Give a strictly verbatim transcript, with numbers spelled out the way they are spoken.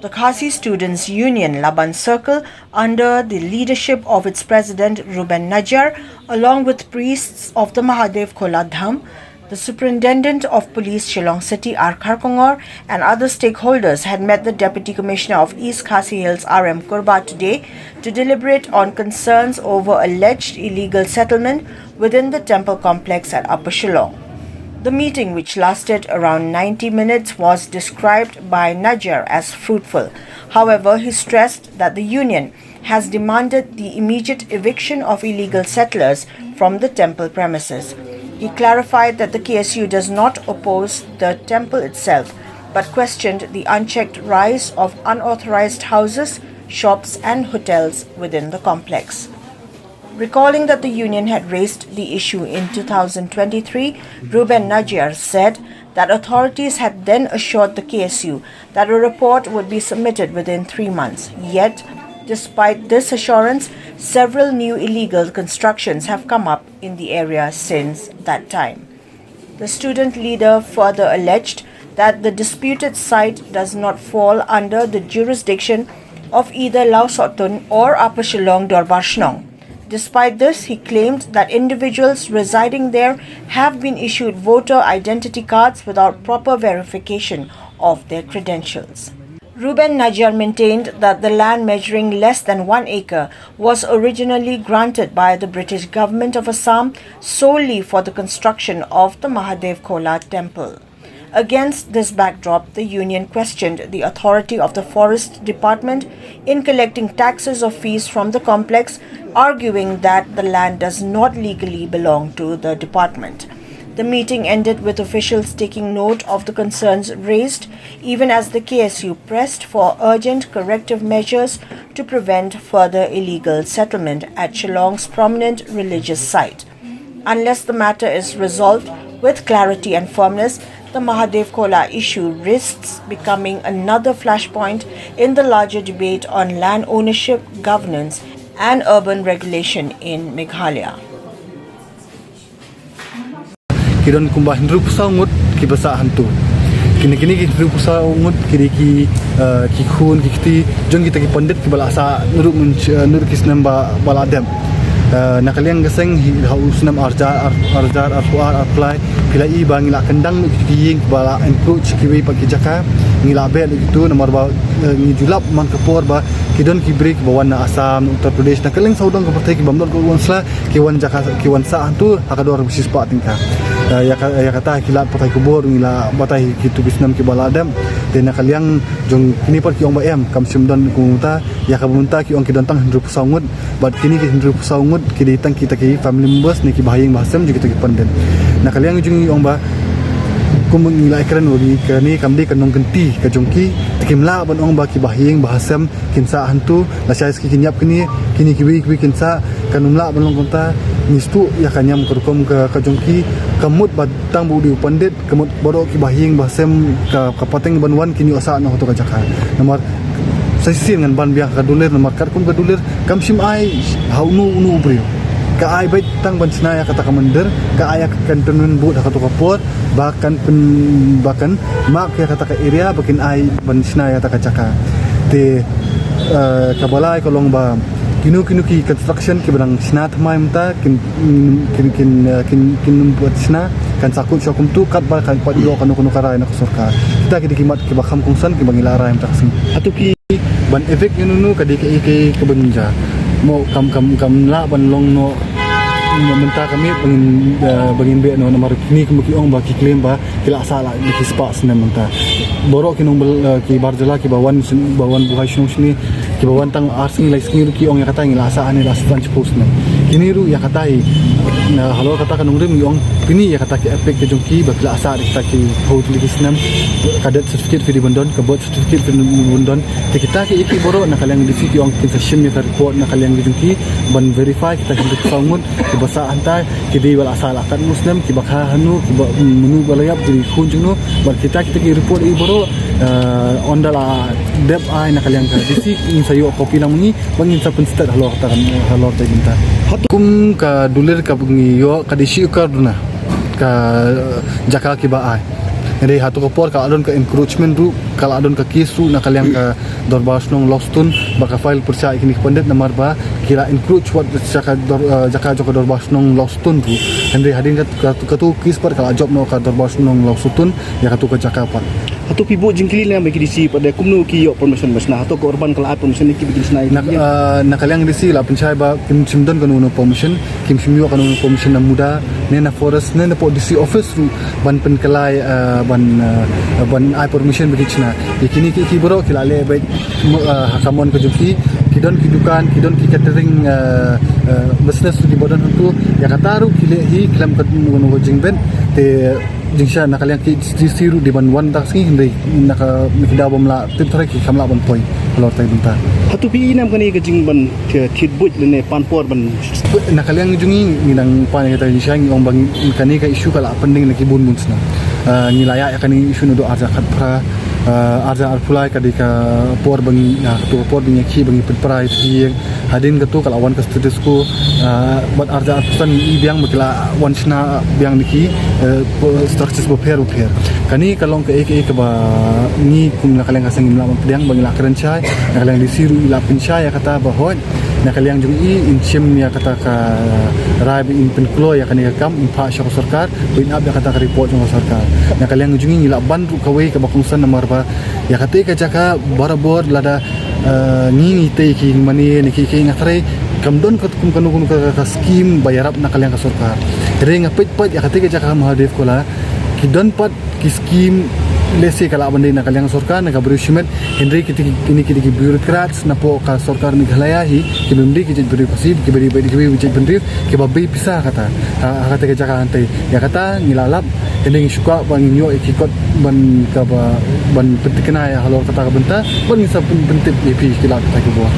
The Khasi Students Union Laban Circle, under the leadership of its president Ruben Najiar, along with priests of the Mahadev Khola Dham, the Superintendent of Police Shillong City R Kharkongor, and other stakeholders had met the Deputy Commissioner of East Khasi Hills R M Kurbah today to deliberate on concerns over alleged illegal settlement within the temple complex at Upper Shillong. The meeting, which lasted around ninety minutes, was described by Najiar as fruitful. However, he stressed that the union has demanded the immediate eviction of illegal settlers from the temple premises. He clarified that the K S U does not oppose the temple itself, but questioned the unchecked rise of unauthorized houses, shops, and hotels within the complex. Recalling that the union had raised the issue in two thousand twenty-three, Ruben Najiar said that authorities had then assured the K S U that a report would be submitted within three months. Yet, despite this assurance, several new illegal constructions have come up in the area since that time. The student leader further alleged that the disputed site does not fall under the jurisdiction of either Lawsohtun or Upper Shillong Dorbar Shnong. Despite this, he claimed that individuals residing there have been issued voter identity cards without proper verification of their credentials. Ruben Najiar maintained that the land measuring less than one acre was originally granted by the British government of Assam solely for the construction of the Mahadev Khola temple. Against this backdrop, the union questioned the authority of the Forest Department in collecting taxes or fees from the complex, arguing that the land does not legally belong to the department. The meeting ended with officials taking note of the concerns raised, even as the K S U pressed for urgent corrective measures to prevent further illegal settlement at Shillong's prominent religious site. Unless the matter is resolved with clarity and firmness, the Mahadev Khola issue risks becoming another flashpoint in the larger debate on land ownership, governance, and urban regulation in Meghalaya. Ki don kumba hynriewphew saw ngut kiba sah hangtu. Kine kine ki hynriewphew saw ngut ki dei ki, eh, ki khun ki kti jong kita ki pandit kiba la sah naduh mynch-, eh, naduh ki snem ba, ba la dep. Eh, na ka liang ka seng hi ha u snem arhajar, ar-, arhajar arphew ar, arphew lai, phi la i ba ngi la kyndang ïa ki ïing kiba la encroach kiwei pat ki jaka, ngi la beh ïa kitu namar ba, eh, ngi ju lap man ka por ba ki don ki briew kiba wan na Assam, na Uttar Pradesh, na kylleng sawdong ka pyrthei kiba mlien ka wan sla, ki wan jaka, ki wan sah hangtu ha ka dor ba shispah tyngka. Eh, ïa ka, ïa kata ki la batai khubor, ngi la batai kitu ki snem kiba la dep. Te na ka liang jong kine pat ki ong ba em, kam shym don kumta, ïa kaba mynta ki ong ki don tang hynriewphew saw ngut, bad kine ki hynriewphew saw ngut ki dei tang kita ki family members ne kiba ha ïing ba ha sem jong kita ki pandit. Na ka liang jong ngi ong ba kum ngi la kren ïa kane, kam dei ka nongkynti ka jong ki, te kim lah ban ong ba kiba ha ïing ba ha sem kin sah hangtu, lashai sa ki kin ïap kine, kine kiwei kiwei kin sah, kan ym lah ban long kumta. Ngi sngewthuh ïa ka niam ka rukom ka, ka jong ki, ka mut ba tang ba u dei u pandit, ka mut baroh kiba ha ïing ba ha sem ka, ka pateng ban wan, kin ïoh sah noh ha kato ka jaka. Namar sa shisien ngan ban biang ha ka dulir, namar katkum ka dulir kam shym ai ha uno uno u briew. Ka ai beit tang ban shna ïa kata ka mandir, ka ai ïa ka cantonment board ha kato ka por, ba kan pyn, ba kan mark ïa kata ka area ba kin ai ban shna ïa kata ka jaka. Te, eh, kaba lai ka long ba kino kino ki construction kiba dang shna thymmai mynta kin, kin, kin, eh, kin, kin ym pat shna, kan sah kut sha kumtu katba kan pat ïoh kano kano ka rai na ka sorkar. Kita ki dei ki mat kiba kham kongsan kiba ngi la rai mynta ka sngi. Hato ki ban evict ïa uno uno ka dei kaei kaei kaba ngin jia. Mo kam, kam, kam lah ban long noh, mo mynta ka miet ba ngin, eh, ba ngin beh noh namar kine kumba ki ong ba ki claim ba ki la sah la da ki spah snem mynta. Baroh ki nong bel, eh, ki bar jylla kiba wan syn-, ba wan buhai shnong shane, kiba wan tang ar sngi lai sngi ruh ki ong ïa kata, ngi la sah hangne la san shiphew snem. Kine ruh ïa kata hi, na halor kata ka nongrim ngi ong, pynïaid ïa kata ki EPIC ka jong ki ba ki la sah da kita ki phew tylli ki snem. Ka death certificate phi dei ban don, ka birth certificate phi dei ban don. Te kita kiei kiei baroh na ka liang ka DC ki ong kin sa shim ïa ka report na ka liang ka jong ki ban verify kita ki hynriewphew saw ngut kiba sah hangta, ki dei ba la sah la katno snem, kiba kha hano, kiba, mm, mano ba la ïap, ki dei khun jong no, bad kita, kita ki report ei baroh, eh, ynda la dep ai na ka liang ka DC, ngin sa ïoh copy lang ma ngi, ba ngin sa pynsted halor kata ka, halor kata ka bynta. Hato kum ka dulir kaba ngi ïoh ka dei shi ekar duna ka, eh, jaka kiba ai. Hynrei ha kato ka por ka la don ka encroachment ruh, ka la don ka case ruh na ka liang ka Dorbar Shnong Lawstone ba ka file pyrshah ïa kine ki pynthut namar ba ki la encroach wat jaka dor, eh, jaka jong ka Dorbar Shnong Lawstone ruh. Hynrei hadien ka, ka, kato ka case pat ka la jop noh ka Dorbar Shnong Lawstone ïa kato ka jaka pat. Hato phi buh jingkylli lem ïa ki D C pat de kumno ki ïoh permission ban shna, hato ka urban ka la ai permission ïa ki ba kin shna ïa ki? Na, eh, na ka liang D C la pynshai ba kim shym don kano kano permission, kim shym ïoh kano kano permission na MUDA ne na forest ne na pdisi office ruh ban pynkylla, eh, ban, eh, ban ai permission ba kin shna. Ïa kine ki, ki baroh ki la leh beit, eh, ha ka mon ka jong ki, ki don ki dukan, ki don ki catering, eh, eh, business ruh ki ba don hangto. Ïa kata ruh ki leh hi khlem kano kano jingbit. Te jingshisha na ka liang ki D C ruh dei ban wan da ka sngi, hynrei na ka, na ki daw bym lah tip tharai ki kham lah ban poi halor kata ka bynta. Hato phi i ne em kane ka jingban thied buit lane pan por ban? Na ka liang jong ngi, ngi dang pan ïa kata ka jingshisha, ngi ong ba ngi, kane ka issue ka la pending na ki bun bun snem. Ah, ngi la ïaid ïa kane ka issue naduh arhajar khatphra, ah, arhajar arphew lai ka dei ka por ba ngi, ah, kato ka por ba ngi ïakhih ba ngi pynpra ïa ki, hadien kato ka la wan ka status quo, ah, bad arhajar arphew san ngi i biang ba ki la wan shna biang da ki, eh, structures bapher bapher. Kane ka long kaei kaei kaba ngi kum na ka liang ka seng ngim lah ban pdiang, ba ngi la kren shai, na ka liang D C ruh i la pynshai ïa kata ba hooid, na ka liang jong i in shim ïa kata ka rai ba in pynkloi ïa kane ka kam, in phah sha ka sorkar ba in ap ïa kata ka report jong ka sorkar. Na ka liang jong i ngi lah ban ruh kawei kaba kongsan namar ba ïa kata ka jaka barabor lada, eh, ngi ngi tei ki mane ne ki, ki nga tharai kam don katkum kano kano ka, ka scheme ba ïarap na ka liang ka sorkar. Hynrei nga peit pat ïa kata ka jaka Mahadev Khola ki don pat ki scheme, lehse ka lah ban dei na ka liang sorkar, na ka briew shimet, hynrei kita ki, kine kita ki bureaucrats napoh ka sorkar Meghalaya hi, ki bym dei ki jait briew Khasi, ki bym dei, bym dei ki jait briew kiba bei pisa kata. Ha, ha kata ka jaka hangtei. Ïa kata ngi la lap, hynrei ngi shu kwah ba ngin ïoh ïa ki kot ban kaba, ban pynthikna ïa halor kata ka bynta, ban ngin sa pyn, pyntip ïa phi ki lad kata ki bor.